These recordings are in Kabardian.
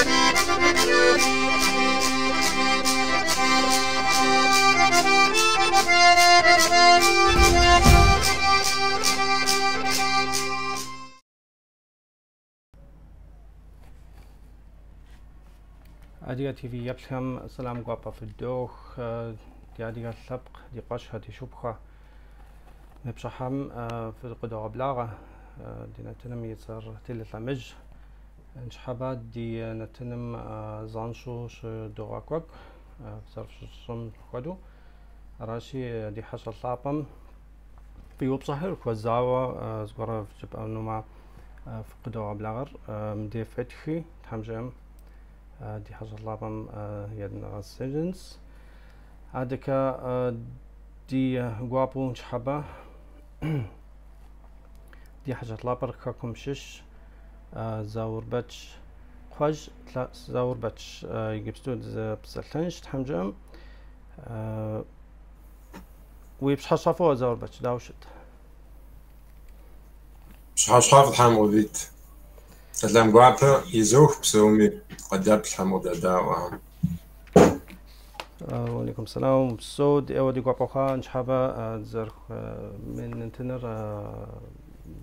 Адыгэ ТВ еплъхэм сэлам гуапэ фыдох. Ди адыгэ лъэпкъ, ди къуэшхэ, ди шыпхъухэ. Мы пщыхьэм фыкъыдогъэблагъэ ди нэтыным и цӏэр Телелъэмыж. Ныщхьэбэ ди нэтыным занщӏэу щыдогъэкӏуэкӏ, зэрыфщӏым хуэдэу. Аращи, ди хьэщӏэ лъапӏэм фи упщӏэхэр хуэзауэ зыгуэрэ жыпӏэнумэ фыкъыдогъэблагъэр. Мыбдеж фытхи, Тхьэм жиӏэм ди хьэщӏэ лъапӏэм едгъэсыжынщ. Адэкӏэ ди гуапэу ныщхьэбэ ди хьэщӏэ лъапӏэр хэкум щыщ Заурбэч Кхъуэжь Заурбэч иджыпсту дызэпсэлъэнщ Тхьэм жиӏэм. Уи пщыхьэщхьэфӏ, Заурбэч, дауэ щыт? Пщыхьэщхьэфӏ Тхьэм къывит. Сэлам гуапэ изох псоми къыдэплъхэм, къыдэдаӏуэхэм. Уалейкум сэлам. Псо ди ӏейуэ ди гуапэ хъуа ныщхьэбэ мы нэтыныр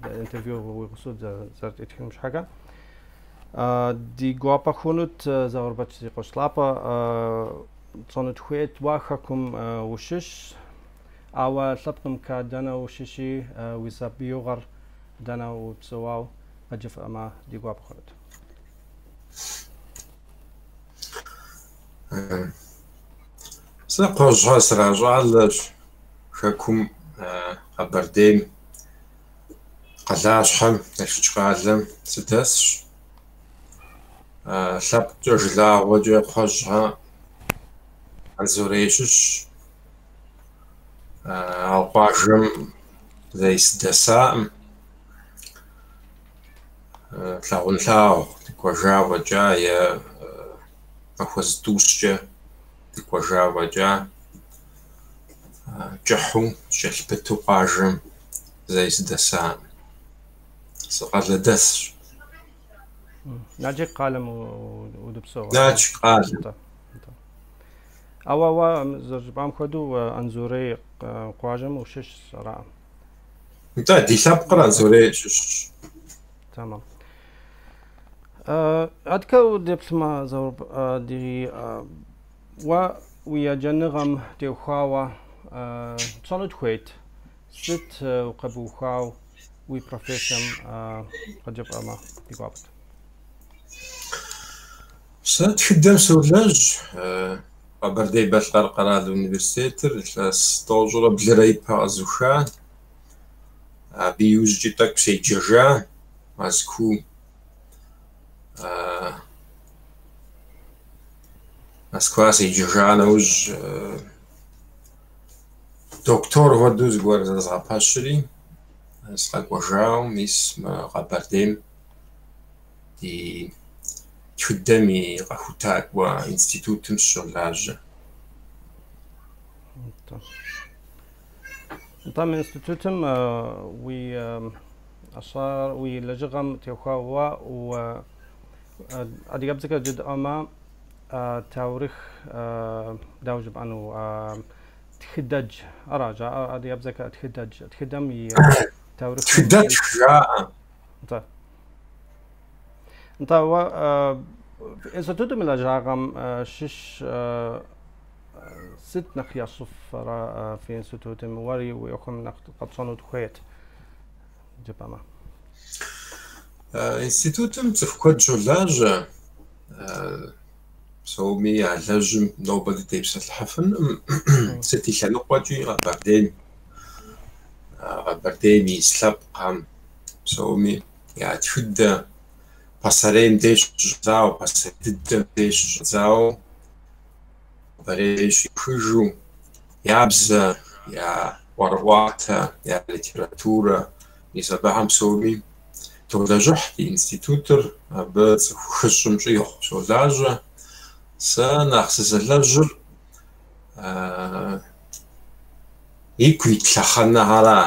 интервью уи гъусэу зэрытетхынум щхьэкӏэ. Ди гуапэ хъунут Заурбэч си къуэш лъапӏэ тщӏэну тхуейт уэ хэкум ущыщ, ауэ лъэпкъымкӏэ дэнэ ущыщи уи сабиигъуэр дэнэ упсэуау къыджепӏэмэ ди гуапэ хъунут. Сэ Кхъуэжьхэ сращӏалэщ, хэкум Къэбэрдейм, къалащхьэм, Налшыч къалэм сыдэсщ. Лъэпкъкӏэ, жылагъуэкӏэ Кхъуэжьхэ Анзорей щыщщ. Ауэ къуажэм зэи сыдэсаӏым. Лъагъунлъагъу дыкӏуэжа фӏэкӏа е махуэ зытӏущкӏэ дыкӏуэжа фӏэкӏа кӏыхьу кӏэлъпыту къуажэм зэи сыдэсаӏым. Сыкъалэдэсщ. Налшык къалэм удыпсэу? Налшык къалэм. Ауэ уэ зэрыжыпӏам хуэдэу Анзорей къуажэм ущыщщ, ара? Нтӏэ, ди лъэпкъыр Анзорей щыщщ. Тэмэм. Адэкӏэ удеплъмэ, Заур, ди уэ уи еджэныгъэм теухуауэ тщӏэну тхуейт. Сыт укъэбухау уи профессием къыджепӏэмэ ди гуапэт. Сэ тхыдэм солэжь. Къэбэрдей-Балъкъэр къэрал университетыр илъэс тӏощӏрэ блырэ ипэ къэзуха. Абы иужькӏи тӏэкӏу седжэжа Мэзкуу. Москва седжэжа нэужь доктор хуэдэу зыгуэр зэзгъэпэщри, сыкъэкӏуэжауэ мис мы Къэбэрдейм ди тхыдэм и къэхутакӏуэ институтым сыщолажьэ. Нтӏэ, мы институтым уи ӏэщӏагъэр, уи лэжьыгъэм теухуауэ адыгэбзэкӏэ жытӏэмэ, таурыхъ дауэ жыпӏэну, тхыдэдж, ара жаӏэр адыгэбзэкӏэ тхыдэдж, тхыдэм и таурыхъ. Тхыдэтх жаӏэ. Нтӏэ. Нтӏэ, уэ институтым и лэжьагъэм щыщ сыт нэхъ ящӏыфрэ фи институтым, уэри уи ӏуэхум нэхъ къэтщӏэну тхуейт жыпӏэмэ? Институтым цӏыху куэд щолажьэ, псоми ялэжьым нобэ дытепсэлъыхьыфынкъым. Сыт и лъэныкъуэкӏи Къэбэрдейм, Къэбэрдейм ис лъэпкъхэм псоми я тхыдэ пасэрейм деж щыщӏэдзауэ, пасэрей дыдэм деж щыщӏэдзауэ, нобэрей щихыжу, я бзэ, я ӏуэрыӏуатэ, я литературэ, мис абыхэм псоми долэжьыхь ди институтыр, абы цӏыху хыщӏым щӏигъу щолажьэ. Сэ нэхъ сызэлэжьыр ику ит лъэхъэнэхэра.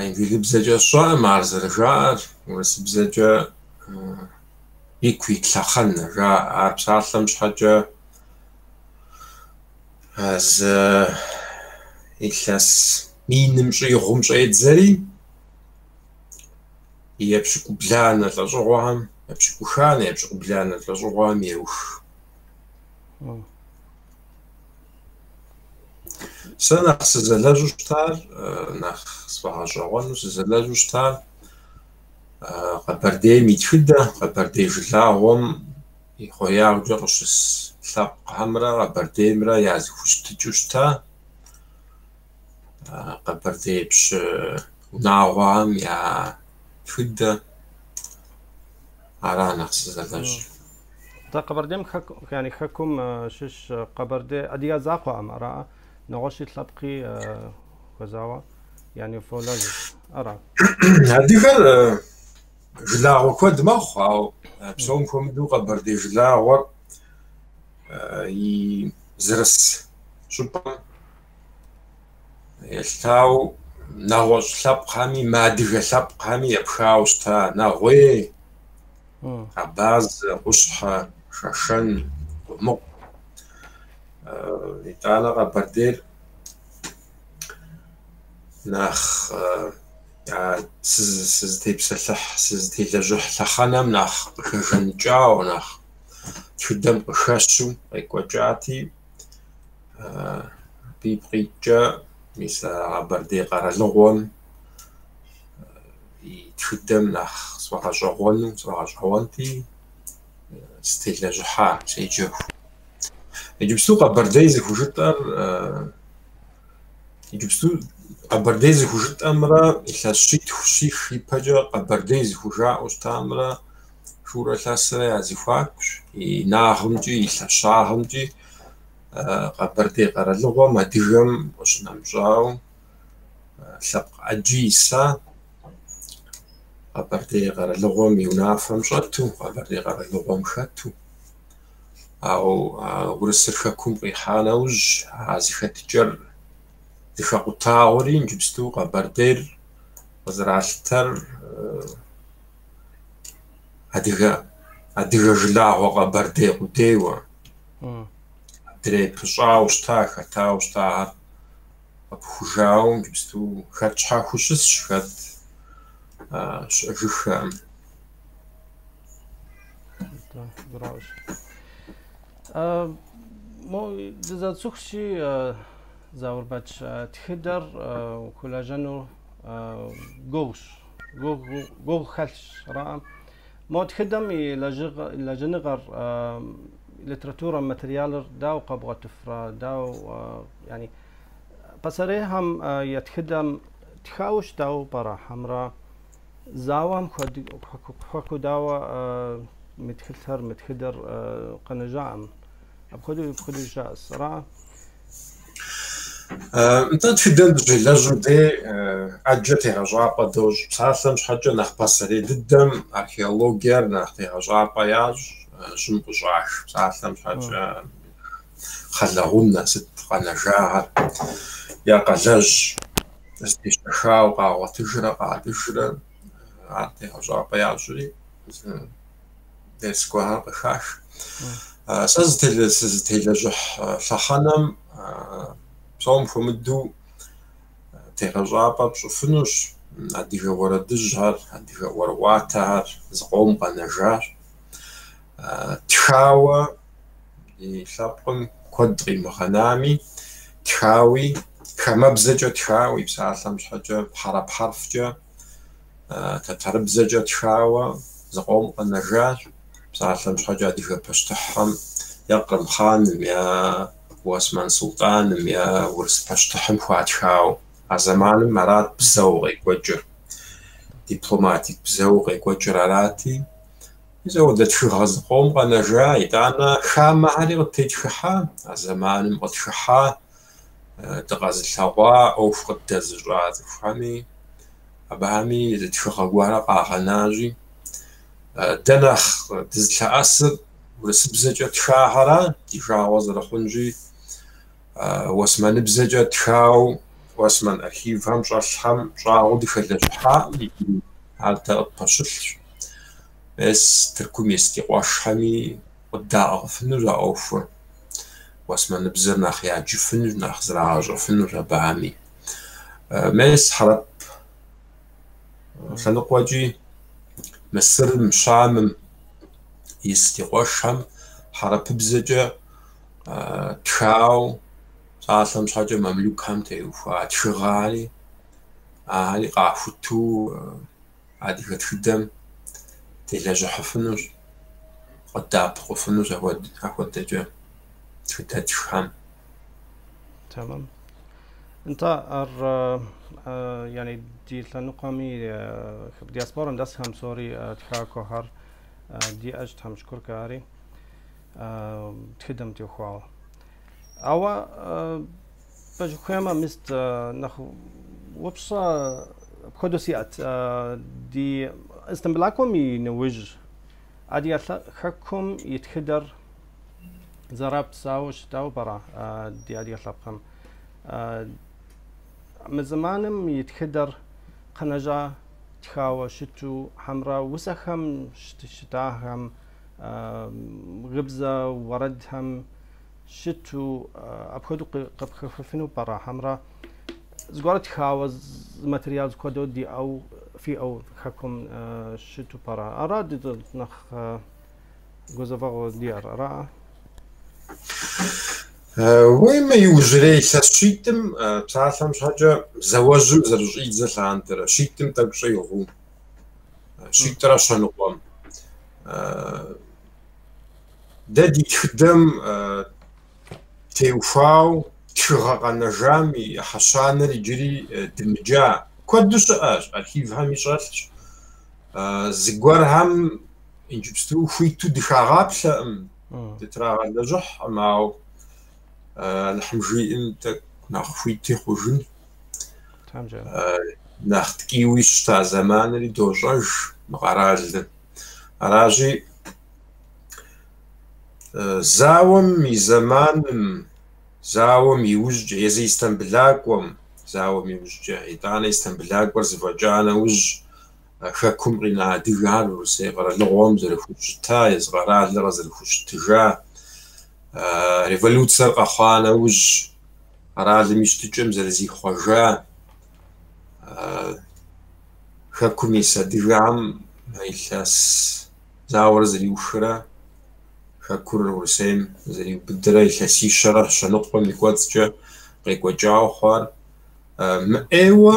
Инджылыбзэкӏэ сщӏэкъым ар зэрыжаӏэр, урысыбзэкӏэ ику ит лъэхъэнэ жаӏэ. Ар псалъэм щхьэкӏэ зы илъэс миным щӏигъум щӏедзэри, епщыкӏубланэ лӏэщӏыгъуэхэм, епщыкӏуханэ, епщыкӏубланэ лӏэщӏыгъуэхэм еух. Сэ нэхъ сызэлэжьу щытар, нэхъ сфӏэгъэщӏэгъуэну сызэлэжьу щытар Къэбэрдейм и тхыдэ, Къэбэрдей жылагъуэм и хъуреягъкӏэ къыщыс лъэпкъхэмрэ Къэбэрдеймрэ я зэхущытыкӏэу щыта, Къэбэрдей пщы унагъуэхэм я тхыдэ, ара нэхъ сызэлэжьыр. Дэ Къэбэрдейм yani хэкум щыщ Къэбэрдей адыгэ закъуэкъым, араӏэ, нэгъуэщӏи лъэпкъи хуэзауэ, yani фолэжь, ара? Адыгэр жылагъуэ куэд мэхъу, ауэ псом хуэмыдэу Къэбэрдей жылагъуэр и зэрыс щӏыпӏэм елъытауэ нэгъуэщӏ лъэпкъхэми, мыадыгэ лъэпкъхэми епхауэ щыта нэгъуей, абазэ, къущхьэ, шэшэн, къумыкъу. Итӏанэ Къэбэрдейр нэхъ сызытепсэлъыхь, сызытелэжьыхь лъэхъэнэм нэхъ къыхэжаныкӏауэ, нэхъ тхыдэм къыхэщу къекӏуэкӏати, абы ипкъ иткӏэ мис а Къэбэрдей къэралыгъуэм и тхыдэм нэхъ сфӏэгъэщӏэгъуэну, сфӏэгъэщӏэгъуэнти, сытелэжьыхьа седжэху. Иджыпсту Къэбэрдей зыхужытӏэр, иджыпсту Къэбэрдей зыхужытӏэмрэ илъэс щитху-щих ипэкӏэ Къэбэрдей зыхужаӏэу щытамрэ шурэ лъэсрэ я зэхуакущ, и инагъымкӏи, и лъэщагъымкӏи Къэбэрдей къэралыгъуэм адыгэм къыщынэмыщӏауэ лъэпкъ ӏэджи иса, Къэбэрдей къэралыгъуэм и унафэм щӏэту, Къэбэрдей къэралыгъуэм хэту. Ауэ урысыр хэкум къихьа нэужь, а зэхэтыкӏэр зэхэкъутауэри, иджыпсту Къэбэрдейр къызэралъытэр адыгэ жылагъуэ Къэбэрдей къудейуэ. Адрей пыщӏауэ щыта, хэтауэ щытахэр къыпыхужауэ, иджыпсту хэт щхьэхуэу щысщ, хэт щыӏэжыххэкъым. Мо дызэрыцӏыхущи, Заурбэч, тхыдэр ухуэлэжьэну гугъущ, гугъу хэлъщ, араӏэ. Мо тхыдэм и лэжьыныгъэр, литературэм, материалыр дауэ къэбгъуэтыфрэ, дауэ, yani пасэрейхэм я тхыдэм тхауэ щытауэ пӏэрэ, хьэмрэ зауэм хэкӏуэдауэ мы тхылъхэр, мы тхыдэр къэнэжаӏым. Апхуэдэу жаӏэс, ара? Нтӏэ, тхыдэм дыщелэжьым дей ӏэджэ тегъэщӏапӏэ дощӏ. Псалъэм щхьэкӏэ нэхъ пасэрей дыдэм археологиер нэхъ тегъэщӏапӏэ ящӏ, щӏым къыщӏах. Псалъэм щхьэкӏэ кхъэлэгъунэ, сыт къэнэжахэр я къалэжь зытещӏыхауэ къагъуэтыжрэ къатӏыжрэ, ар тегъэщӏапӏэ ящӏри дерс гуэрхэр къыхах. Сэ сызытелэжьыхь лъэхъэнэм псом хуэмыдэу тегъэщӏапӏэ пщӏыфынущ адыгэ уэрэдыжьхэр, адыгэ ӏуэрыӏуатэхэр зыкъом къэнэжащ. Тхауэ и лъэпкъым куэд къимыгъэнами, тхауи, хамэбзэкӏэ тхауи, псалъэм щхьэкӏэ хьэрып хьэрфкӏэ, тэтэрыбзэкӏэ тхауэ зыкъом къэнэжащ. Псалъэм щхьэкӏэ адыгэ пащтыхьхэм я Кърым хъаным, я Уэсмэн султӏаным, я урыс пащтыхьым хуатхауэ. А зэманым арат бзэу къекӏуэкӏыр, дипломатик бзэу къекӏуэкӏыр арати. Мис апхуэдэ тхыгъэ зыкъом къэнэжа, итӏанэ хамэхэри къыттетхыхьа, а зэманым къытхыхьа, дыкъэзылъэгъуа, ӏуэху къыддэзыщӏа цӏыхухэми, абыхэми зы тхыгъэ гуэрэ къагъэнащи. Дэ нэхъ дызылъэӏэсыр урысыбзэкӏэ тхахьэра, ди жагъуэ зэрыхъунщи, уэсмэныбзэкӏэ тхауэ, уэсмэн архивхэм щӏэлъхэм щӏагъуэу дыхэлэжьыхьакъым, ар дэ къытпэщылъщ. Мес Тыркум ис ди къуэшхэми къыддаӏыгъыфынущ а ӏуэхур. Уэсмэныбзэр нэхъ яджыфынущ, нэхъ зрагъэщӏэфынущ абыхэми. Мес хьэрып лъэныкъуэкӏи Мысырым, Щамым ис ди къуэшхэм хьэрыпыбзэкӏэ тхауэ, псалъэм щхьэкӏэ мамлюкхэм теухуа тхыгъэхэри, ахэри къахуту адыгэ тхыдэм телэжьыхьыфынущ, къыддэӏэпыкъуфынущ апхуэдэкӏэ тхыдэтххэм. Тэмэм. Нтӏэ, ар yani ди лъэныкъуэми диаспорэм дэсхэм псори тхакӏуэхэр диӏэщ, Тхьэм шыкуркӏэ ари тхыдэм теухуауэ. Ауэ пэжу хуеймэ, мис нэхъ упщӏэ апхуэдэу сиӏэт. Ди Истамбылакӏуэм и нэужь Адыгэ хэкум и тхыдэр зэрапсауэ щытауэ пӏэрэ ди адыгэ лъэпкъым? Мы зэманым и тхыдэр къэнэжа тхауэ щыту хьэмрэ усэхэм щытахэм, гъыбзэ уэрэдхэм щыту апхуэдэу къыпхэхыфыну пӏэрэ хьэмрэ зыгуэр тхауэ зы материал зыхуэдэу диӏэу фиӏэу хэкум щыту пӏэрэ? Ара нэхъ гузэвэгъуэ диӏэр, ара? Уеймэ, иужьрей илъэс щитӏым, псалъэм щхьэкӏэ, зауэжьым зэрыщӏидзэ лъандэрэ, щитӏым тӏэкӏу щӏигъуу, щитӏрэ щэныкъуэм. Дэ ди тхыдэм теухуауэ тхыгъэ къэнэжам и ӏыхьэ щанэр иджыри дымыджа. Куэду щыӏэщ, архивхэми щӏэлъщ. Зыгуэрхэм иджыпсту хуиту дыхагъаплъэкъым, дытрагъэлэжьыхькъым, ауэ Алыхьым жиӏэм тӏэкӏу нэхъ хуити хъужын. Нэхъ ткӏийуи щыта зэманри дощӏэж мы къэралыр. Аращи, зауэм и зэманым, зауэм и ужькӏэ, езы Истамбылакӏуэм зауэм и ужькӏэ, итӏанэ Истамбылакӏуэр зэфӏэкӏа нэужь, хэкум къина адыгэхэр Урысей къэралыгъуэм зэрыхущыта, езы къэралыр къызэрыхущытыжа, революцэр къэхъуа нэужь, къэралым и щытыкӏэм зэрызихъуэжа, хэкум ис адыгэхэм илъэс зауэр зэриухрэ, хэкур Урысейм зэриубыдрэ илъэсищэрэ щэныкъуэм и кӏуэцӏкӏэ къекӏуэкӏауэ хъуар мыӏейуэ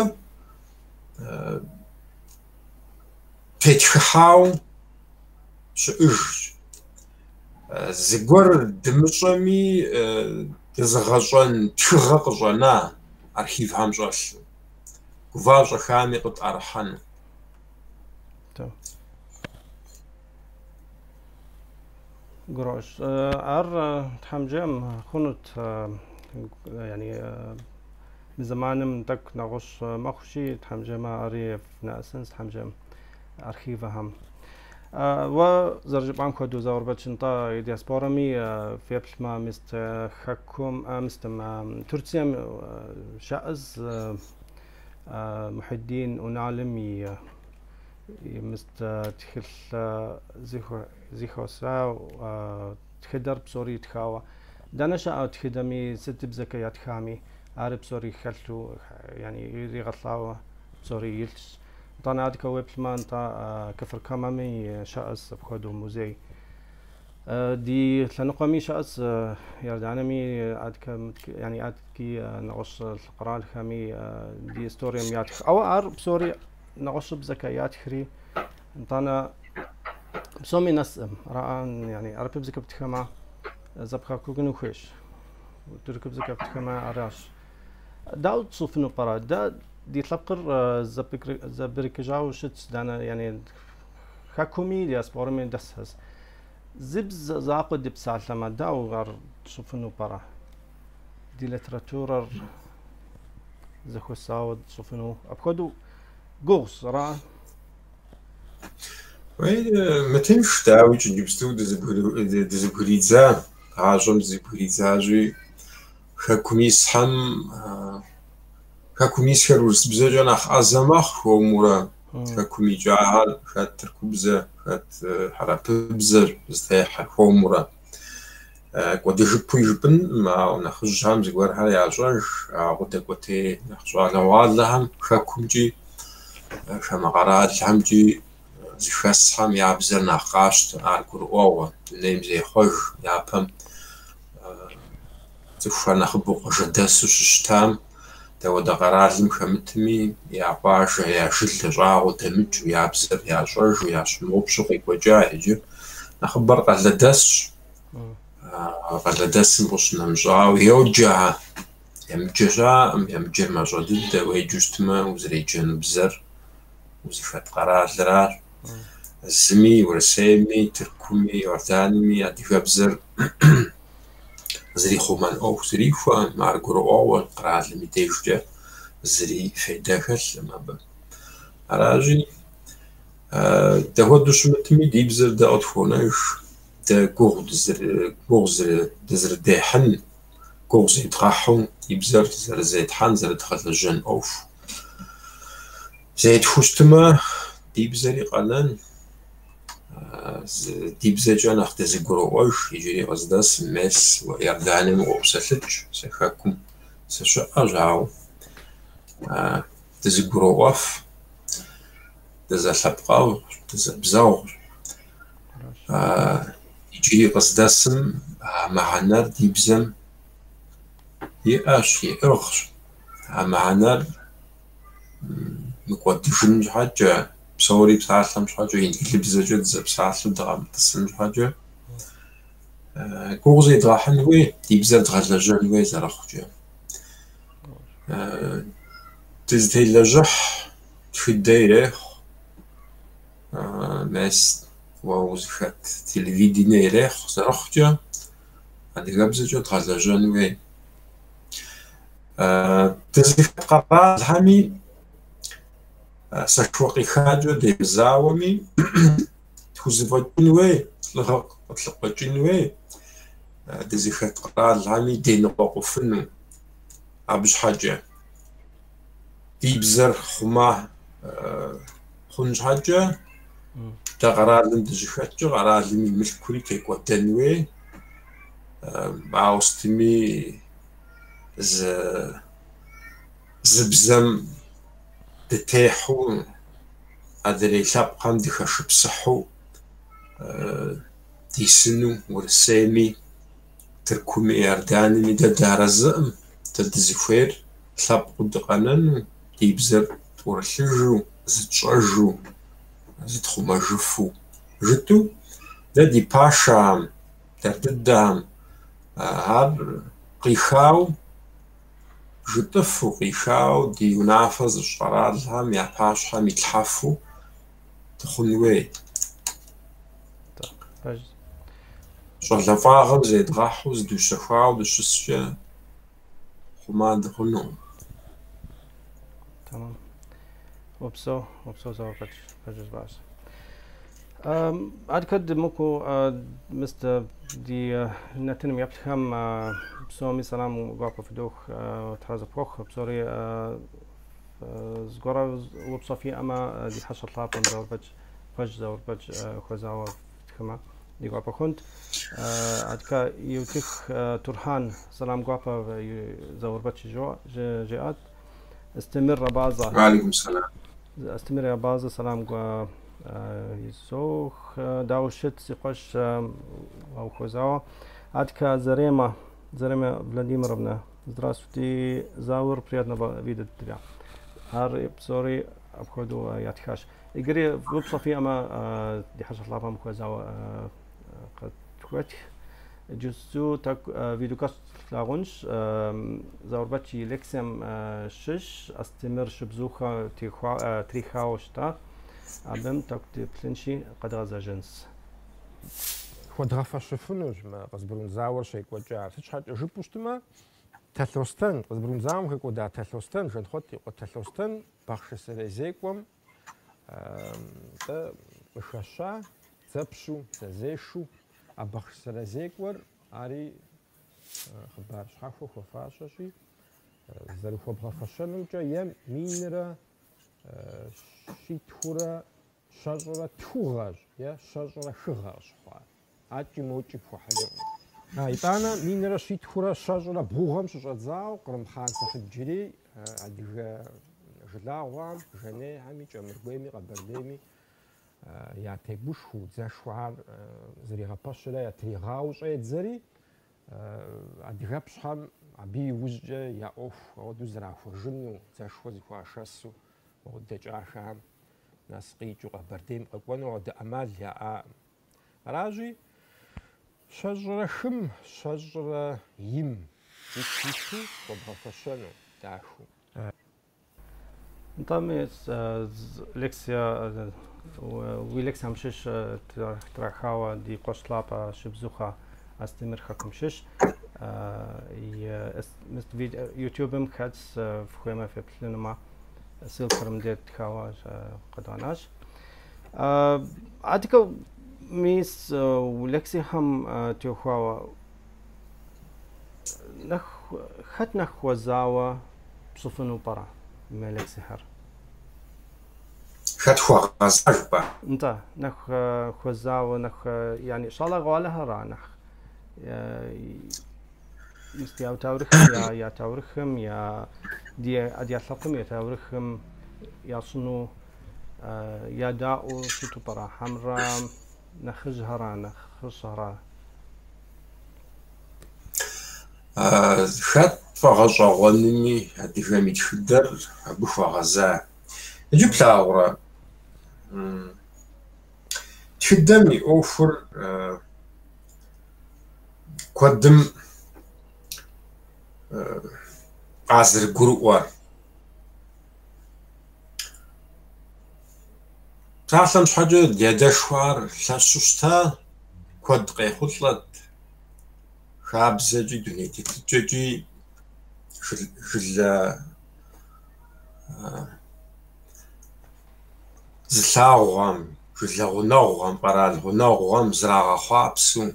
тетхыхьауэ щыӏэжщ. Зыгуэр дымыщӏэми, дызыгъэщӏэн тхыгъэ къыщӏэна архивхэм щӏэлъу, гува щӏэхами къытӏэрыхьэну. Гурыӏуэщ. Ар Тхьэм жиӏэм хъунут, yani мы зэманым тӏэкӏу нэгъуэщӏ мэхъущи, Тхьэм жиӏэмэ, ари фнэӏэсынщ, Тхьэм жиӏэм, архивэхэм. Уэ зэрыжыпӏам хуэдэу, Заурбэч, нтӏэ, диаспорэми феплъмэ, мис хэкум, мис Турцием щыӏэз Мухьиддин Уналым и мис тхылъ зэхуэса тхыдэр псори итхауэ. Дэнэ щыӏэ тхыдэми, сытыбзэкӏэ ятхами, ари псори хэлъу, yani иригъэлъауэ псори илъщ. Нтӏанэ адэкӏэ уеплъмэ, нтӏэ Кфар-Камэми щыӏэс апхуэдэу музей. Ди лъэныкъуэми щыӏэс, Иорданеми, адэкӏэ, yani адэкӏи нэгъуэщӏ къэралхэми ди историем ятх. Ауэ ар псори нэгъуэщӏыбзэкӏэ ятхри, нтӏанэ псоми нэсӏым. Ара, yani арабыбзэкӏэ птхэмэ, зэпхахыгыну хуейщ. Тыркубзэкӏэ птхэмэ, аращ. Дауэ тщӏыфыну пӏэрэ? Дэ ди лъэпкъыр зэбрыкӏыжауэ щытщ, дэнэ, yani хэкуми диаспорэми дэсхэщ. Зы бзэ закъуэ дыпсалъэмэ, дауэ ар тщӏыфыну пӏэрэ? Ди литературэр зэхуэсауэ тщӏыфыну апхуэдэу гугъущ, ара? Уей, мытынш, дауикӏ, иджыпсту дызыбгридза, гъащӏэм дызыбгридзащи, хэкум исхэм, хэкум исхэр урысыбзэкӏэ нэхъ ӏэзэ мэхъу хуэмурэ. Хэкум икӏахэр хэт тыркубзэ, хэт хьэрыпыбзэр зытехьэр хуэмурэ. Кӏуэдыжыпэу жыпӏэнкъым, ауэ нэхъыжьхэм зыгуэрхэр ящӏэж, ауэ къыдэкӏуэтей нэхъ щӏалэгъуалэхэм хэкумкӏи, хамэ къэралхэмкӏи зыхэсхэм я бзэр нэхъ къащтэ, ар гурыӏуэгъуэ, дунейм зехъуэж. Япэм цӏыхухэр нэхъыбэу къуажэдэсу щыщытам, дауэдэ къэралым хэмытми, я къуажэ, я жылэ щӏагъуэ дэмыкӏыу, я бзэр ящӏэжу, ящымыгъупщэу къекӏуэкӏа. Иджы нэхъыбэр къалэдэсщ. Къалэдэсым къыщынэмыщӏауэ йоджэ, емыджэ щыӏэкъым, емыджэр мащӏэ дыдэ, уеджэу щытмэ, узэреджэну бзэр узыхэт къэралыращ. Зыми, Урысейми, Тыркуми, Иорданми адыгэбзэр зэрихъумэн ӏуэху зэрихуэкъым, ар гурыӏуэгъуэ, къэралым и дежкӏэ зыри фейдэ хэлъкъым абы. Аращи, дапхуэдэу щымытми, ди бзэр дэ къытхуонэж, дэ гугъу дызэрыдехьын, гугъу зедгъэхьу ди бзэр зэрызетхьэн, зэрыдгъэлэжьэн ӏуэху зетхуэу щытмэ, ди бзэри къэнэн, ди бзэкӏэ нэхъ дызэгуроӏуэж иджыри къыздэсым, мес Иорданием укъопсэлъыкӏ, сэ хэкум сыщыӏэщ, ауэ дызэгуроӏуэф, дызэлъэпкъэгъущ, дызэбзэгъущ. Иджыри къыздэсым а мыхьэнэр ди бзэм иӏэщ, иӏыгъщ. А мыхьэнэр мыкӏуэдыжын щхьэкӏэ, псори псалъэм щхьэкӏэ, инджылыбзэкӏэ дызэпсалъэу дыкъэмытӏысын щхьэкӏэ, гугъу зедгъэхьын хуей, ди бзэр дгъэлэжьэн хуей зэрыхъукӏэ. Дызытелэжьыхь тхыдэ ирехъу, мес уэ узыхэт телевидение ирехъу зэрыхъукӏэ, адыгэбзэкӏэ дгъэлэжьэн хуей. Дызыхэт къэралхэми сэшхуэ къихакӏэ демызауэми, тхузэфӏэкӏын хуей, лӏыгъэ къытлъыкъуэкӏын хуей, дызыхэт къэралхэми деныкъуэкъуфыну абы щхьэкӏэ. Ди бзэр хъума хъун щхьэкӏэ, дэ къэралым дыщыхэткӏэ, къэралым и мылъкури текӏуэдэн хуей, ауэ сытми зы бзэм дытехьу, адрей лъэпкъхэм дыхэшыпсыхьу дисыну Урысейми, Тыркуми, Иорданми дэ дыарэзыӏым, дэ дызыхуейр лъэпкъыу дыкъэнэну, ди бзэр тӏурылъыжу, зытщӏэжу, зытхъумэжыфу жытӏэу, дэ ди пашэхэм, дэр дыдэхэм ар къихау жытӏыфу, къихау ди унафэ зыщӏ къэралхэм я пащхьэм итлъхьэфу дыхъун хуей. Щӏалэфӏагъэм зедгъэхьу, зыдущэхуауэ дыщыскӏэ хъума дыхъунукъым. Тэмэм. Упсэу, упсэу, Заурбэч, пэжу жыпӏащ. Адэкӏэ дымыкӏуэу мис ди нэтыным еплъхэм псоми сэлам гуапэ фыдох, Тхьэр зэпхуэхъу, псори зыгуэрэ упщӏэ фиӏэмэ, ди хьэщӏэ лъапӏэм Заурбэч, Пэжь Заурбэч хуэзауэ фтхымэ, ди гуапэ хъунт. Адэкӏэ Еутых Турхьан сэлам гуапэ Заурбэч жиӏат. Астемыр Абазэ. Алейкум сэлам. Астемыр Абазэ сэлам изох. Дауэ щыт, си къуэш, ухуэзауэ. Адэкӏэ Зарема, Зарема Владимировна. Здравствуйте, Заур, приятно видеть тебя. Ар псори апхуэдэу ятхащ. Иджыри упщӏэ фиӏэмэ, ди хьэщӏэ лъапӏэм хуэзауэ къытхуэтх. Иджыпсту тӏэкӏу видео кӏэщӏ тлъагъунщ. Заурбэч и лекцием щыщ Астемыр Шыбзыхъуэ трихауэ щыта. Абым тӏэкӏу деплъынщи, къэдгъэзэжынщ. Хуэдгъэфэщыфынущ мы Къызбрун зауэр щекӏуэкӏар. Сыт щхьэкӏэ жыпӏэу щытмэ, Талъостэн, Къызбрун зауэм хэкӏуэда Талъостэн, Жанхъуэт и къуэ Талъостэн, Бахъшысэрей зекӏуэм тӏэ къыхэща дзэпщу, дзэзешэу. А Бахъшысэрей зекӏуэр ари хъыбар щхьэхуэ хуэфащэщи, зэрыхуэбгъэфэщэнумкӏэ е минрэ Щитхурэ щэщӏрэ тхугъэщ е щэщӏрэ хыгъэ къыщыхъуар. Акӏи мокӏи пхуэхьынукъым. Итӏанэ 1173 гъэм щыщӏэдзауэ Кърым хъан Сэхьибджэрий адыгэ жылагъуэм, Жанейхэми, Кӏэмыргуейми, Къэбэрдейми ятегушхуэу, дзэшхуэхэр зэригъэпэщрэ ятригъауэу щӏедзэри, адыгэпщхэм абы и ужькӏэ я ӏуэху ауэдэу зэрахуэжыну, дзэшхуэ зыхуашэсу дэкӏахэм нэс къикӏыу Къэбэрдейм къэкӏуэну ауэдэ ӏэмал яӏакъым. Аращи, 123-м, 102-м ику иту хуэбгъэфэщэну дахэу. Нтӏэ, мис лекция, уи лекцием щыщ трахауэ ди къуэш лъапӏэ Шыбзыхъуэ Астемыр хэкум щыщ. Ютубым хэтщ, фыхуеймэ феплъынумэ, ссылкэр мыбдеж тхауэ къэдгъэнащ. Адыгэ мис лекциехэм теухуауэ нэхъ хэт нэхъ хуэзауэ пщӏыфыну пӏэрэ мы лекциехэр? Хэт хуэгъэза жыпӏа? Нтӏэ, нэхъ хуэзауэ, нэхъ, яни щӏалэгъуалэхэра нэхъ мис я таурыхым, я таурыхым, я ди адыгэ лъэпкъым я таурыхым ящӏыну ядаӏуэу щыту пӏэрэ, хьэмрэ нэхъыжьхэра, нэхъыщӏэра? Хэт фӏэгъэщӏэгъуэнми адыгэм и тхыдэр абы хуэгъэза. Иджы плъагъурэ, тхыдэм и ӏуэхур куэдым къазэрыгурыӏуэр. Псалъэм щхьэкӏэ, ди адэшхуэр лъэщу щыта, куэд къехъулӏэт, хабзэкӏи, дуней тетыкӏэкӏи, жылэ зылъагъухэм, жылэ гъунэгъухэм, къэрал гъунэгъухэм зрагъэхъуапсэу,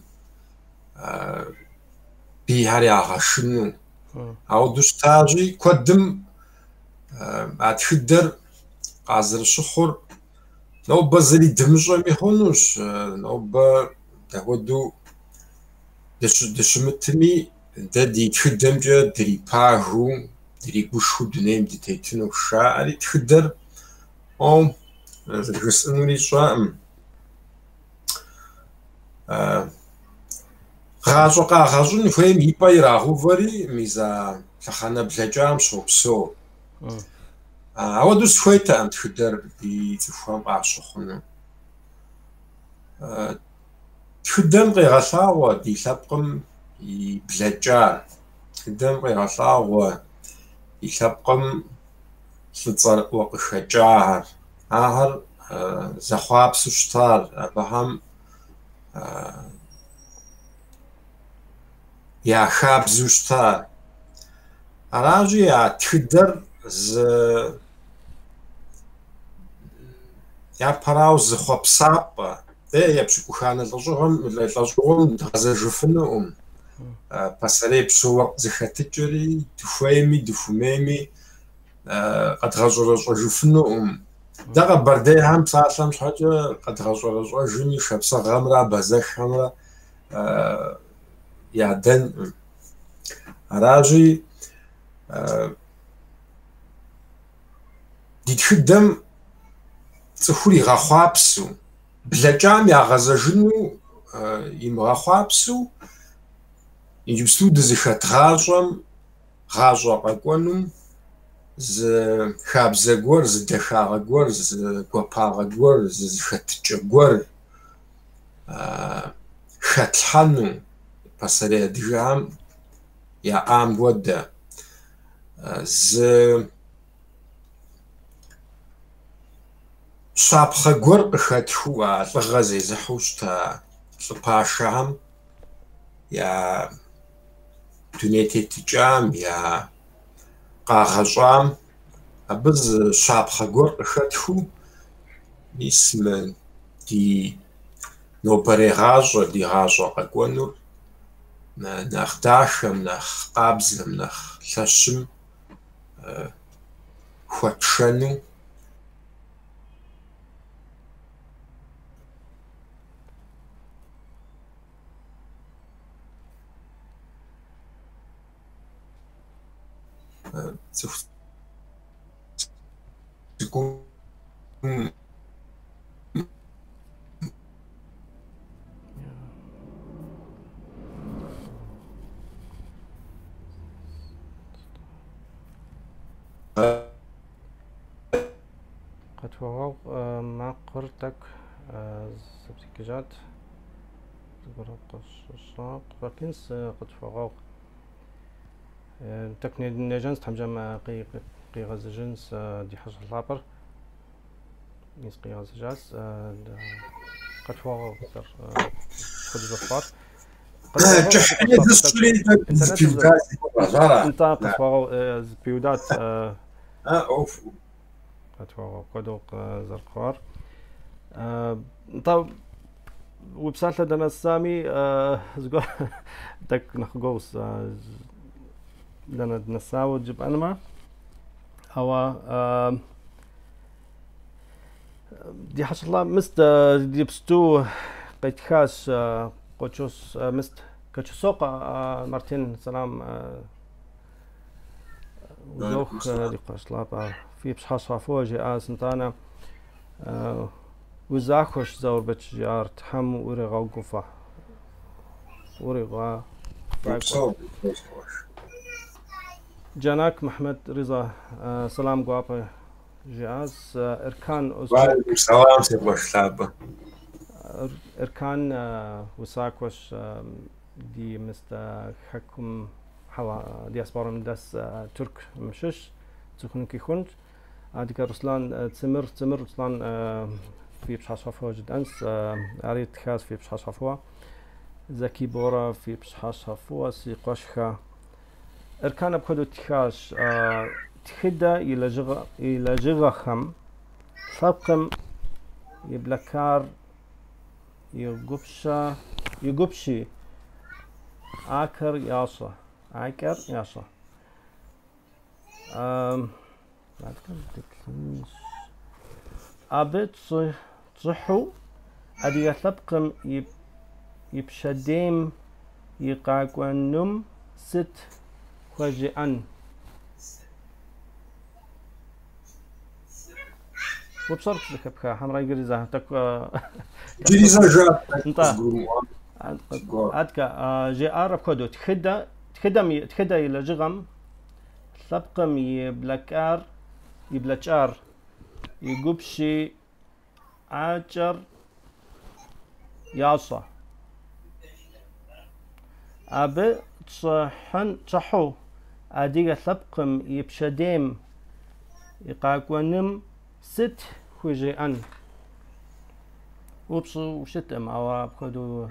бийхэр ягъэшыну. Ауэдэу щытащи, куэдым а тхыдэр къазэрыщыхъур нобэ зыри дымыщӏэми хъунущ, нобэ дапхуэдэу дыщымытми, дэ ди тхыдэмкӏэ дрипагэу, дригушхуэу дунейм дытетыну жаӏэри тхыдэр зэрыжысӏэнури сщӏэкъым. Гъащӏэ къагъэщӏын хуейм и пӏэ ирагъэувэри, мис а лъэхъэнэ блэкӏам щопсэу. Ауэдэу сыхуейтэкъым тхыдэр ди цӏыхухэм къащыхъуну. Тхыдэм къегъэлъагъуэ ди лъэпкъым и блэкӏар. Тхыдэм къегъэлъагъуэ ди лъэпкъым лӏы цӏэрыӏуэ къыхэкӏахэр. Ахэр зэхъуапсэу щытар, абыхэм я хабзэу щытар. Аращи, а тхыдэр зы япэрауэ зы хъуэпсапӏэ. Дэ епщыкӏуханэ лӏэщӏыгъуэм дгъэзэжыфынукъым. Пасэрей пщы-уэркъ зэхэтыкӏэри дыхуейми дыхумейми къэдгъэщӏэрэщӏэжыфынукъым. Дэ къэбэрдейхэм псалъэм щхьэкӏэ къэдгъэщӏэрэщӏэжми шапсыгъэмрэ абазэххэмрэ ядэнкъым. Аращи, ди тхыдэм цӏыхур игъэхъуапсэу, блэкӏам ягъэзэжыну имыгъэхъуапсэу, иджыпсту дызыхэт гъащӏэм, гъащӏэ къэкӏуэнум зы хабзэ гуэр, зы дахагъэ гуэр, зы гуапагъэ гуэр, зы зэхэтыкӏэ гуэр хэтлъхьэну пасэрей адыгэхэм яӏам хуэдэ. Зы щапхъэ гуэр къыхэтхыу а лӏыгъэ зезыхьэу щыта лӏы пашэхэм я дуней тетыкӏам, я къагъэщӏам абы зы щапхъэ гуэр къыхэтхыу мис мы ди нобэрей гъащӏэр, ди гъащӏэ къэкӏуэнур нэхъ дахэм, нэхъ къабзэм, нэхъ лъэщым хуэтшэну. Цӏыху цӏыкӏум Къытхуэгъэгъу, макъыр тӏэкӏу зэпыкӏыжат. Зыгуэр къыщыщӏа къыщӏэкӏынщ, къытхуэгъэгъу. Тӏэкӏу нежьэнщ, тхьэмыщкӏэм къигъэзэжынщ ди хьэщӏэ лъапӏэр. Мис къигъэзэжащ. Къытхуэгъэгъу сэр апхуэдэу зэрыхъуар. Нтӏэ, къытхуэгъэгъу, зэпиудат. Къытхуэгъэгъу апхуэдэу зэрыхъуар. Нтӏэ, уи псалъэ дэнэ нэсами, зыгуэр тӏэкӏу нэхъ гугъущ дэнэ дынэсауэ жыпӏэнумэ. Ауэ ди хьэщӏэ лъапӏэ мыст иджыпсту къитхащ Къуэчос мыст Къуэчосокъуэ Мартин сэлам узох ди къуэш лъапӏэ фи пщыхьэщхьэ фӏыуэ жиӏащ нтӏанэ. Узахуэщ Заурбэч жиӏар, Тхьэм уригъэгуфӏэ. Уригъэфӏакӏуэ. Джанак Мыхьмэт Риза сэлам гуапэ жиӏащ. Эркан Озчок. Сэлам, си къуэш лъапӏэ. Эркан усакӏуэщ ди мыст хэкум хьэуэ диаспорэм дэс Тыркум щыщ цӏыхункӏи хъунщ. Адыгэ Руслан Цымыр, Цымыр Руслан фи пщыхьэщхьэ фӏыуэ жытӏэнщ. Ари тхащ фи пщыхьэщхьэ фӏыуэ. Зэки Борэ фи пщыхьэщхьэ фӏыуэ, си къуэшхэ. Эркан апхуэдэу тхащ тхыдэ и лэжьыгъэхэм лъэпкъым и блэкӏар игупщи акэр ящӏэ, акӏэр ящӏэ. Абы тщӏыхьу адыгэ лъэпкъым и пщэдейм и къэкӏуэнум сыт хужыӏэн? Упщӏэр зэхэпха хьэмэрэ иджыри зэ тӏэкӏу? Иджыри зэ жыӏэт. Нтӏэ. Аткӏэ жиӏар апхуэдэу тхыдэ тхыдэм тхыдэ и лэжьыгъэм лъэпкъым и блэкӏар и блэкӏар и гупщи акӏэр ящӏэ. Абы тщӏыхьу адыгэ лъэпкъым и пщэдейм и къэкӏуэнум сыт хужыӏэн? Упщӏэу щыткъым, ауэ апхуэдэу.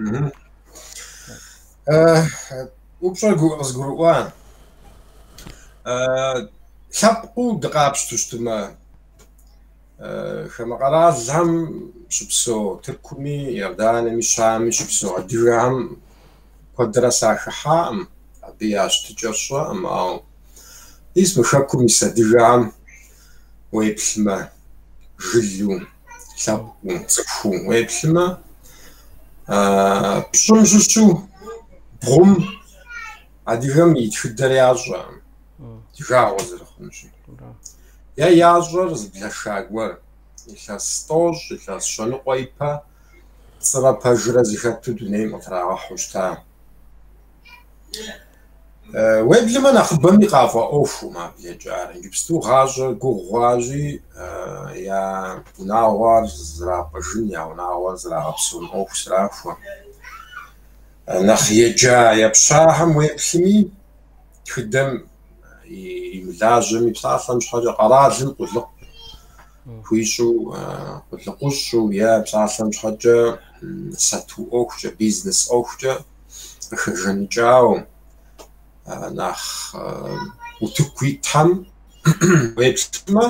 Упщӏэр къызгурыӏуа. Лъэпкъыу дыкъапщту щытмэ, хамэ къэралхэм щыпсэу Тыркуми, Иорданиеми, Щамми щыпсэу адыгэхэм куэдрэ сахыхьакъым, абы я щытыкӏэр сщӏэкъым, ауэ мис мы хэкум ис адыгэхэм уеплъмэ, жылу, лъэпкъыу, цӏыхуу уеплъмэ, пщӏым щыщу бгъум адыгэм и тхыдэр ящӏэкъым, ди жагъуэ зэрыхъунщи. Е ящӏэр зыблэша гуэр, илъэс тӏощӏ, илъэс щэныкъуэ ипэ пцӏырэ пэжрэ зыхэту дунейм къытрагъэхьэу щыта. Уеблэмэ нэхъыбэми къафӏэӏуэхукъым а блэкӏар. Иджыпсту гъащӏэр гугъу хъуащи, я унагъуэр зэрапӏыжын, я унагъуэр зэрагъэпсэун ӏуэху зэрахуэ. Нэхъ еджа епщахэм уеплъми, тхыдэм иримылажьэми, псалъэм щхьэкӏэ къэралым къулыкъу хуищӏу, къулыкъущӏу е псалъэм щхьэкӏэ сату ӏуэхукӏэ, бизнес ӏуэхукӏэ къыхэжаныкӏауэ нэхъ утыку итхэм уеплъмэ,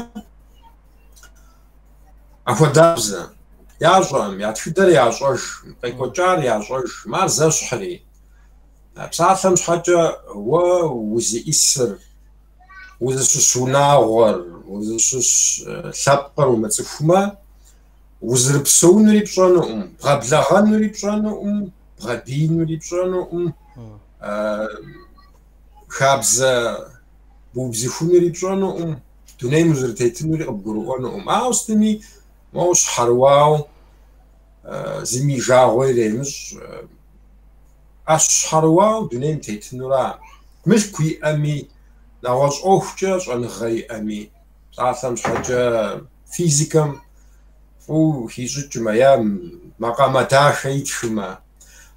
апхуэдабзэ ящӏэкъым, я тхыдэр ящӏэжкъым, къекӏуэкӏар ящӏэжкъым, ар зэщхьри. Псалъэм щхьэкӏэ уэ узиӏисыр, узыщыщ унагъуэр, узыщыщ лъэпкъыр умыцӏыхумэ, узэрыпсэунури пщӏэнукъым, бгъэблэгъэнури пщӏэнукъым, бгъэбиинури пщӏэнукъым, хабзэ Быубзыхунури пщӏэнукъым, дунейм узэрытетынури къыбгурыӏуэнукъым. Ауэ сытми, моуэ щхьэрыуауэ зыми и жагъуэ иремыщӏ. ӏэщ щхьэрыуауэ дунейм тетынура? Мылъку иӏэми, нэгъуэщӏ ӏуэхукӏэ щӏэныгъэ иӏэми, псалъэм щхьэкӏэ физикэм фӏыуэ хищӏыкӏмэ е макъамэ дахэ итхымэ.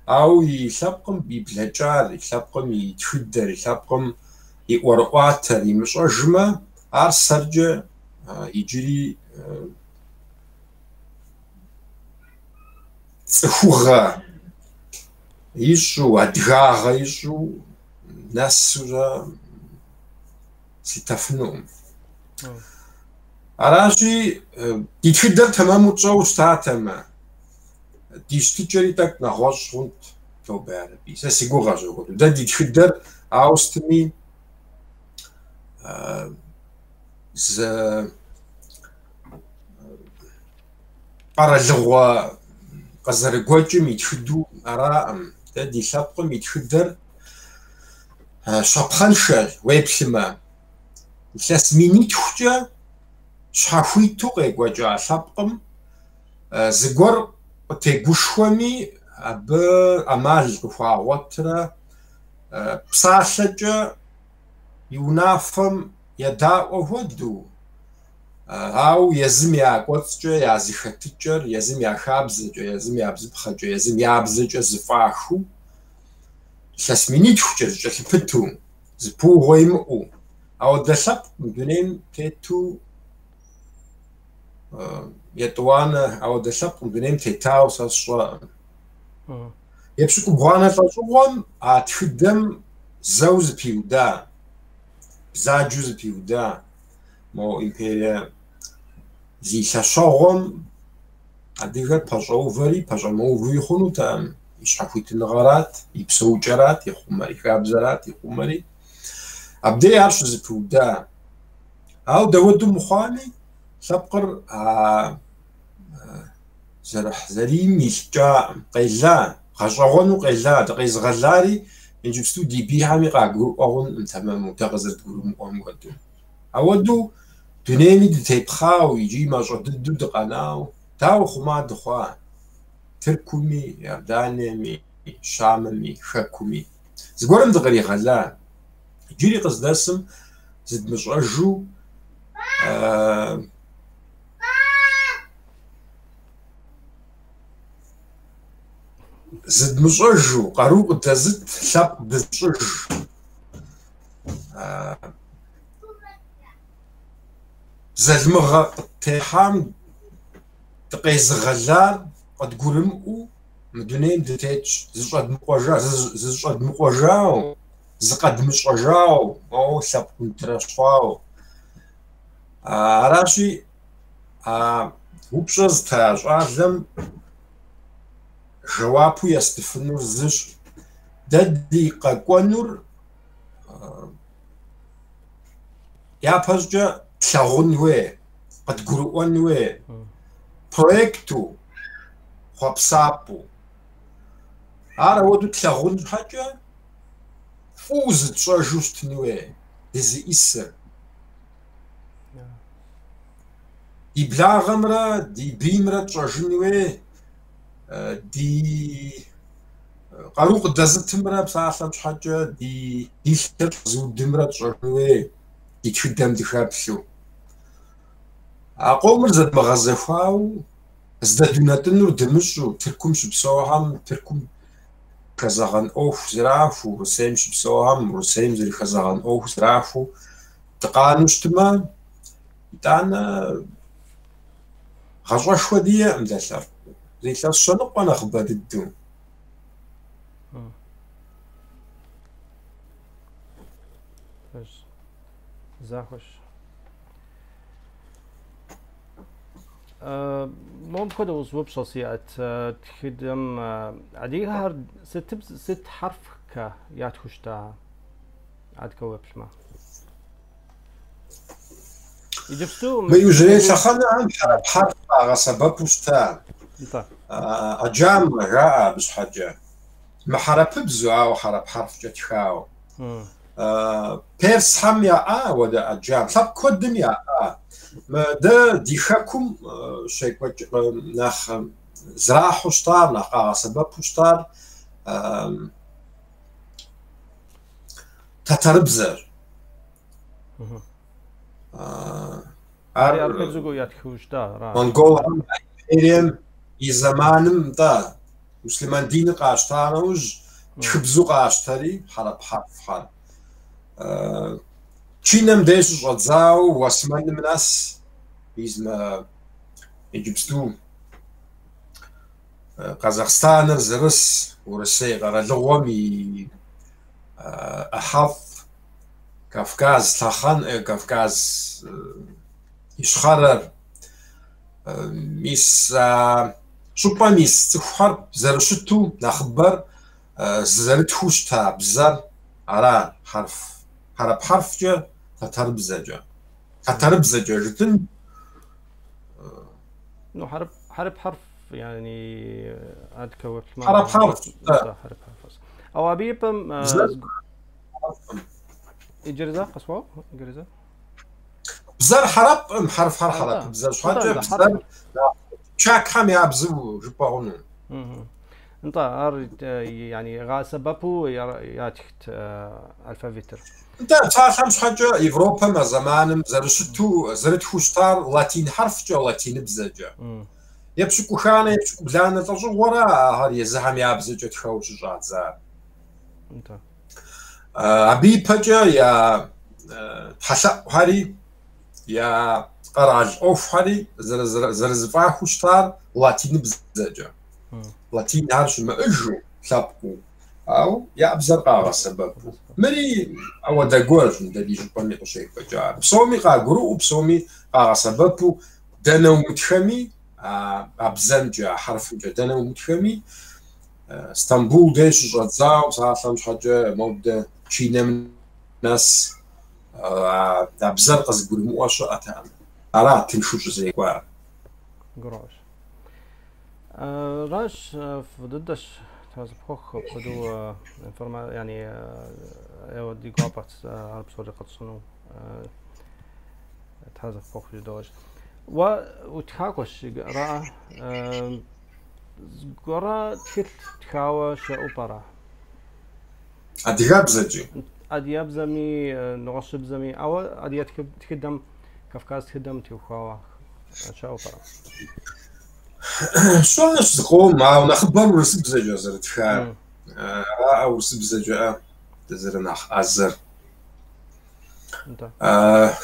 Ауэ и лъэпкъым и блэкӏар, и лъэпкъым и тхыдэр, и лъэпкъым и ӏуэрыӏуатэр имыщӏэжмэ, ар сэркӏэ иджыри цӏыхугъэ ищӏу, адыгагъэ ищӏу нэсурэ слъытэфынукъым. Аращи, ди тхыдэр тэмэму тщӏэуэ щытатэмэ, ди щытыкӏэри тӏэкӏу нэгъуэщӏ хъунт, тобэ ярэби. Сэ си гугъэщ апхуэдэу. Дэ ди тхыдэр ауэ сытми зы къэралыгъуэ къызэрыгуэкӏым и тхыдэу араӏым. Дэ ди лъэпкъым и тхыдэр щапхъэншэщ, уеплъымэ. Илъэс минитхукӏэ щхьэхуиту къекӏуэкӏа лъэпкъым зыгуэр къытегушхуэми, абы ӏэмал къыхуагъуэтрэ псалъэкӏэ и унафэм едаӏуэ хуэдэу, ауэ езым я кӏуэцӏкӏэ я зэхэтыкӏэр, езым я хабзэкӏэ, езым я бзыпхъэкӏэ, езым я бзэкӏэ зэфӏахыу, илъэс минитхукӏэ зэкӏэлъыпыту, зэпыугъуэ имыӏэу. Ауэдэ лъэпкъ мы дунейм тету етӏуанэ, ауэдэ лъэпкъ мы дунейм тетауэ сэ сщӏэкъым. Епщыкӏубгъуанэ лӏэщӏыгъуэм а тхыдэм зэу зэпиуда, бзаджэу зэпиуда. Мо империе зи лъэщэгъуэм адыгэр пэщӏэувэри пэщӏэмыувэуи хъунутэкъым. И щхьэхуитыныгъэрат, и псэукӏэрат ихъумэри, хабзэрат ихъумэри. Абдей ар щызэпыуда. Ауэ дауэду мыхъуами, лъэпкъыр а зэрыхьзэрийм илӏыкӏакъым, къела, гъэщӏэгъуэну къела. Дыкъезыгъэлари иджыпсту ди бийхэми къагурыӏуэ хъункъым тэмэму, дэ къызэрыдгурымыӏуэм хуэдэу. Ауэдэу дунейми дытепхъауэ икӏи мащӏэ дыдэу дыкъэнауэ, дауэ хъума дыхъуа? Тыркуми, Иорданиеми, Щамми, Хэкуми. Зыгуэрым дыкъригъэла. Иджыри къыздэсым зыдмыщӏэжу къару къыдэзыт лъэпкъ дызыщӏыж. Залымыгъэ къыттехьам дыкъезыгъэлар къыдгурымыӏуэу мы дунейм дытетщ, зыщӏэдмыкъуэжауэ, зыкъэдмыщӏэжауэ, моуэ лъэпкъ ундэрэщхъуауэ. Аращи, а упщӏэ зыта щӏалэм жэуапу естыфынур зыщ. Дэ ди къэкӏуэнур япэщӏыкӏэ тлъагъун хуей, къыдгурыӏуэн хуей, проекту, хъуэпсапӏэу. Ар ауэдэу тлъагъун щхьэкӏэ фӏыуэ зытщӏэжу щытын хуей, дызиӏисыр. Ди благъэмрэ ди биймрэ тщӏэжын хуей, ди къару къыдэзытымрэ псалъэм щхьэкӏэ ди лъэр щӏэзыудымрэ тщӏэжын хуей, ди тхыдэм дыхэплъу. А къомыр зэдмыгъэзэхуауэ, здэдунэтӏынур дымыщӏу, Тыркум щыпсэухэм Тыркум хэзэгъэн ӏуэху зэрахуэу, Урысейм щыпсэухэм Урысейм зэрыхэзэгъэн ӏуэху зэрахуэу дыкъанэу щытмэ, итӏанэ гъащӏэшхуэ диӏэкъым дэ лъэпкъыу. Зы илъэс щэныкъуэ нэхъыбэ дыдэу. Захуэщ. Моуэ мыпхуэдэ упщӏэ сиӏэт тхыдэм адыгэхэр сыт хьэрфкэ ятхыу щыта адэкӏэ уеплъмэ? Иджыпсту Мы иужьрей лъэхъэнэхэм хьэрып хьэрф къагъэсэбэпу щыта. Аджамэ жаӏэ абы щхьэкӏэ. Мыхьэрыпыбзэу, ауэ хьэрып хьэрфкӏэ тхауэ. Персхэм яӏа ауэдэ ӏэджам, лъэпкъ куэдым яӏа. Дэ ди хэкум щекӏуэкӏ нэхъ зэрахьэу щытар, нэхъ къагъэсэбэпу щытар тэтэрыбзэр. Ар монголхэм я империем и зэманым, нтӏэ, муслъымэн диныр къащта нэужь, тхыбзэу къащтэри хьэрып хьэрфхэр. Чинэм деж щыщӏэдзауэ Уэсмэным нэс, мис мы иджыпсту Къэзахъстаныр зэрыс Урысей къэралыгъуэм и ӏыхьэфӏ, Кавказ лъэхъэн, Кавказ Ищхъэрэр. Мис а щӏыпӏэм ис цӏыхухэр зэрыщыту нэхъыбэр зэрытхыу щыта бзэр ара хьэрф, хьэрып хьэрфкӏэ, тэтэрыбзэкӏэ. Тэтэрыбзэкӏэ жытын. Ну, хьэрып, хьэрып хьэрф, يعني адыгэ уеплъмэ. Хьэрып хьэрф. Хьэрып хьэрф. Ауэ абы и пэм иджыри зэ къысхуэу, иджыри зэ. Бзэр хьэрыпкъым, хьэрфхэр хьэрыпыбзэ щхьэкӏэ бзэр чакхэм я бзэу жыпӏэ хъуну. Нтӏэ, ар يعني гъэсэбэпу ятхт алфавитыр. Нтӏэ, псалъэм щхьэкӏэ Европэм а зэманым зэрыщыту, зэрытхыу щытар латин хьэрфкӏэ, латиныбзэкӏэ. Епщыкӏуханэ, епщыкӏубланэ лӏэщӏыгъуэра ахэр езыхэм я бзэкӏэ тхэуэ щыщӏадзар. Нтӏэ. Абы ипэкӏэ я тхьэлъэӏухэри, я къэрал ӏуэхухэри зэрызэфӏахыу щытар латиныбзэкӏэ. Латинхэр щымыӏэжу лъэпкъыу, ауэ я бзэр къагъэсэбэпу. Мыри ауэдэ гуэрщ дэ ди щӏыпӏэми къыщекӏуэкӏар. Псоми къагурыӏуэу, псоми къагъэсэбэпу, дэнэ умытхэми, а бзэмкӏэ, а хьэрфымкӏэ дэнэ умытхэми, Стамбул деж щыщӏэдзауэ, псалъэм щхьэкӏэ, модэ Чинэм нэс а бзэр къызыгурымыӏуэ щыӏэтэкъым. Ара тыншу щӏызекӏуар. Гурыӏуэщ. Аращ, фӏы дыдэщ, тхьэзыпхуэхъу апхуэдэу информа, يعني ди гуапэт ар псори къэтщӏыну тхьэзыпхуэхъу жыдоӏэж. Уэ утхакӏуэщ, ара? Зыгуэрэ тхылъ тхауэ щыӏэу пӏэрэ? Адыгэбзэкӏи? Адыгэбзэми, нэгъуэщӏыбзэми, ауэ адыгэ тхыдэм, Кавказ тхыдэм теухуауэ щыӏэу пӏэрэ? Щыӏэщ зыкъом, ауэ нэхъыбэр урысыбзэкӏэ зэрытхар. Араӏэ урысыбзэкӏэ дызэрынэхъ ӏэзэр.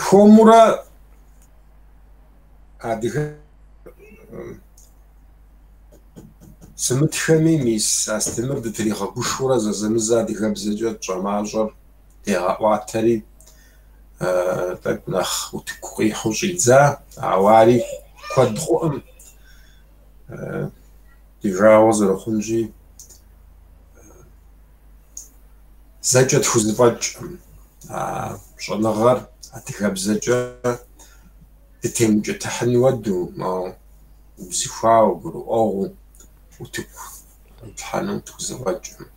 Хуэмурэ адыгэ сымытхэми, мис Астемыр дытригъэгушхуэурэ зэзэмызэ адыгэбзэкӏэ тщӏэ мащӏэр дегъэӏуатэри, тӏэкӏу нэхъ утыку къихьэу щӏидза, ауэ ари куэд хъуӏым. Ди жагъуэ зэрыхъунщи, зэкӏэ тхузэфӏэкӏкъым а щӏэныгъэр адыгэбзэкӏэ дытемыкӏытыхьын хуэдэу, убзыхуауэ, гурыӏуэгъуэу утыку итлъхьэну тхузэфӏэкӏкъым.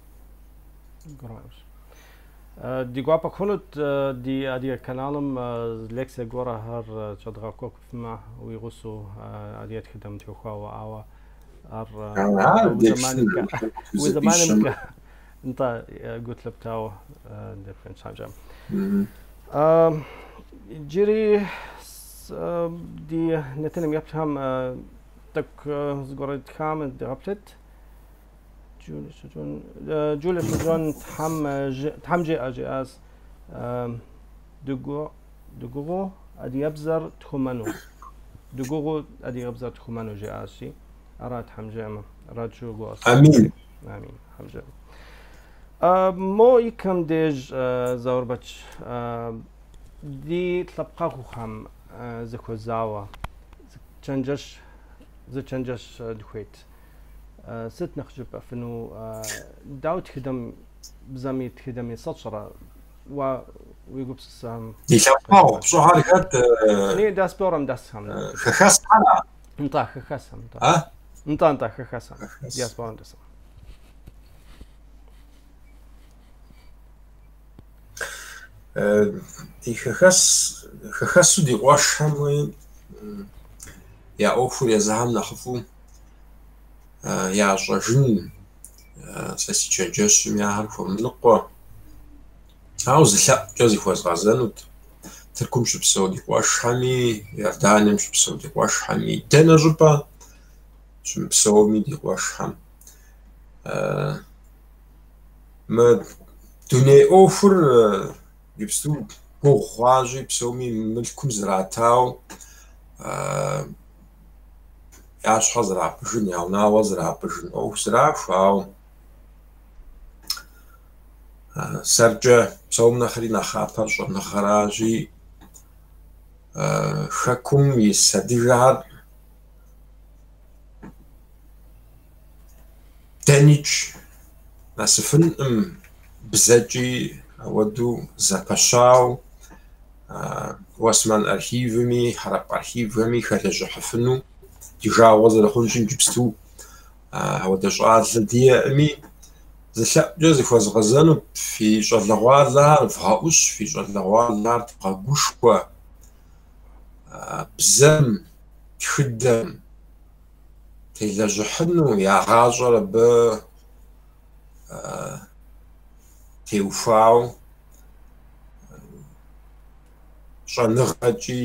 Ди гуапэ хъунут ди адыгэ каналым лекцие гуэрхэр щедгъэкӏуэкӏыфмэ уи гъусэу адыгэ тхыдэм теухуауэ, ауэ ар уи зэманымкӏэ нтӏэ гу лъыптауэ деплъын щхьэкӏэ. Иджыри ди нэтыным еплъхэм тӏэкӏу зыгуэр тхамэ дегъэплъыт. Джулэ Щоджэн Тхьэм жеӏэ жиӏащ дыгугъуу адыгэбзэр тхъумэну. Дыгугъуу адыгэбзэр тхъумэну жиӏащи, ара Тхьэм жеӏэмэ, ара дыщогугъ. Амин. Амин, Тхьэм жеӏэмэ. Мо икэм деж, Заурбэч, ди лъэпкъэгъухэм зэхуэзауэ чэнджэщ, зы чэнджэщ дыхуейт. Сыт нэхъ жыпӏэфыну, дауэ тхыдэм, бзэм и тхыдэми сэ сщӏэрэ, уэ уи гупсысэм? Ди лъэпкъэгъу пщӏыхэр хэт? Не, диаспорэм дэсхэм. Хэхэсхэра? Нтӏэ, хэхэсхэм, нтӏэ. А? Нтӏэ, нтӏэ, хэхэсхэм, диаспорэм дэсхэм. Ди хэхэсу ди къуэшхэм я ӏуэхур езыхэм нэхъыфӏу ящӏэжын, сэ си чэнджэщым ахэр хуэмыныкъуэ. Ауэ зы лъэӏукӏэ зыхуэзгъэзэнут Тыркум щыпсэу ди къуэшхэми, Иорданием щыпсэу ди къуэшхэми, дэнэ щӏыпӏэ щымыпсэуми ди къуэшхэм. Мы дуней ӏуэхур иджыпсту гугъу хъуащи, псоми мылъкум зратауэ я щхьэ зэрапӏыжын, я унагъуэ зэрапӏыжын ӏуэху зэрахуэ, ауэ сэркӏэ псом нэхъри нэхъапэр щӏэныгъэращи, хэкум ис адыгэхэр дэныкӏ нэсыфынкъым, бзэкӏи ауэдэу зэпэщауэ, Уэсмэн архивми, хьэрып архивхэми хэлэжьыхьыфыну. Ди жагъуэ зэрыхъунщи, иджыпсту ауэдэ щӏалэ диӏэми, зы лъэӏукӏэ зыхуэзгъэзэнут: фи щӏалэгъуалэхэр вгъэӏущ, фи щӏалэгъуалэхэр вгъэгушхуэ, бзэм, тхыдэм телэжьыхьыну, я гъащӏэр абы теухуауэ щӏэныгъэкӏи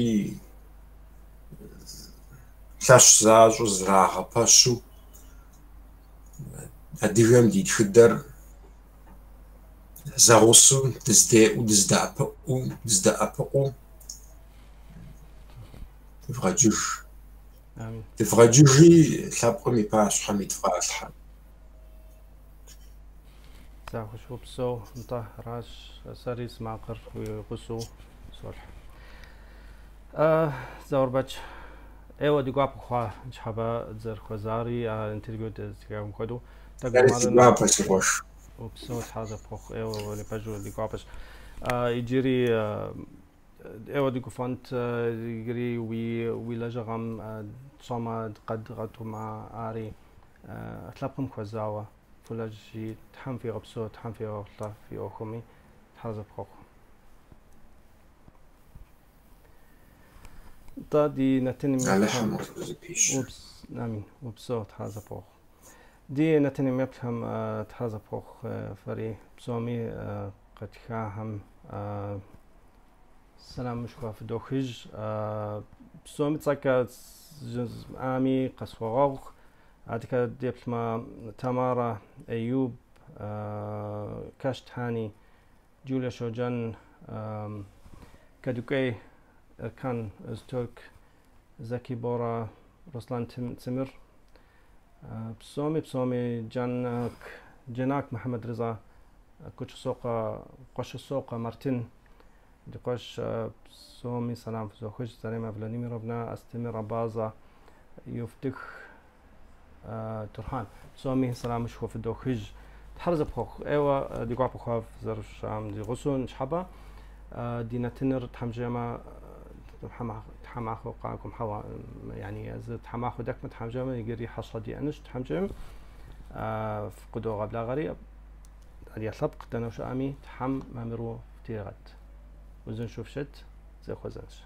лъэщ защӏу зрагъэпэщу адыгэм ди тхыдэр зэгъусэу дыздеӏэу, дыздэӏэпыкъуу дывгъэджыж. Дывгъэджыжи лъэпкъым и пащхьэм идвгъалъхьэ. Захуэщ, упсэу, нтӏэ, аращ, сэри си макъыр уи гъусэу солъхь. Заурбэч, ӏейуэ ди гуапэ хъуа ныщхьэбэ дызэрыхуэзари, а интервью дызэхихам хуэдэу. Сэри си гуапэ, си къуэш. Упсэу, Тхьэ зэпхъухъу, ӏейуэ пэжу ди гуапэщ. Иджыри ӏейуэ дыгуфӏэнт, иджыри уи лэжьыгъэм тщӏэмэ, къэдгъэтумэ, ари лъэпкъым хуэзауэ фылэжьи, Тхьэм фигъэпсэу, Тхьэм фигъэхъулӏэ фи ӏуэхуми, Тхьэ зэпхъухъу. Нтӏэ, ди нэтыным Алыхьым узыпищэ. Амин, упсэу, Тхьэ зэпхъухъу. Ди нэтыным еплъхэм Тхьэ зэпхъухъу фэри псоми къэтхахэм сэламышхуэ фыдохыж. Псоми цӏэкӏэ жызмыӏами къысхуэгъэгъу. Адэкӏэ деплъмэ, Тамарэ, Эюб, Кащтхани, Джулия Щоджэн, Кадыкӏуей, Эркан Öztürk, Зэки Бора, Руслан Цимыр, псоми псоми Джанак, Джанак Мухьэмэд Рыза, Кучысокъуэ, Къуэшысокъуэ Мартин, ди къуэш псоми сэлам фызохыж, Заремэ Владимировнэ, Астемыр Абазэ, Юфтых Турхьан. Псоми сэламышхуэ фыдохыж. Тхьэр зэпхъухъу. Ӏейуэ ди гуапэ хъуа фызэрыщыӏам ди гъусэу ныщхьэбэ. Ди нэтыныр Тхьэм жиӏэмэ, тхьэмахуэ къакӏуэм хьэуэ, яни зы тхьэмахуэ дэкмэ Тхьэм жиӏэмэ, иджыри хьэщӏэ диӏэнущ Тхьэм жиӏэм. Фыкъыдогъэблагъэри, адыгэ лъэпкъ дэнэ щыӏэми, Тхьэм мамыру фтригъэт. Узыншэу фщыт, зэхуэзэнщ.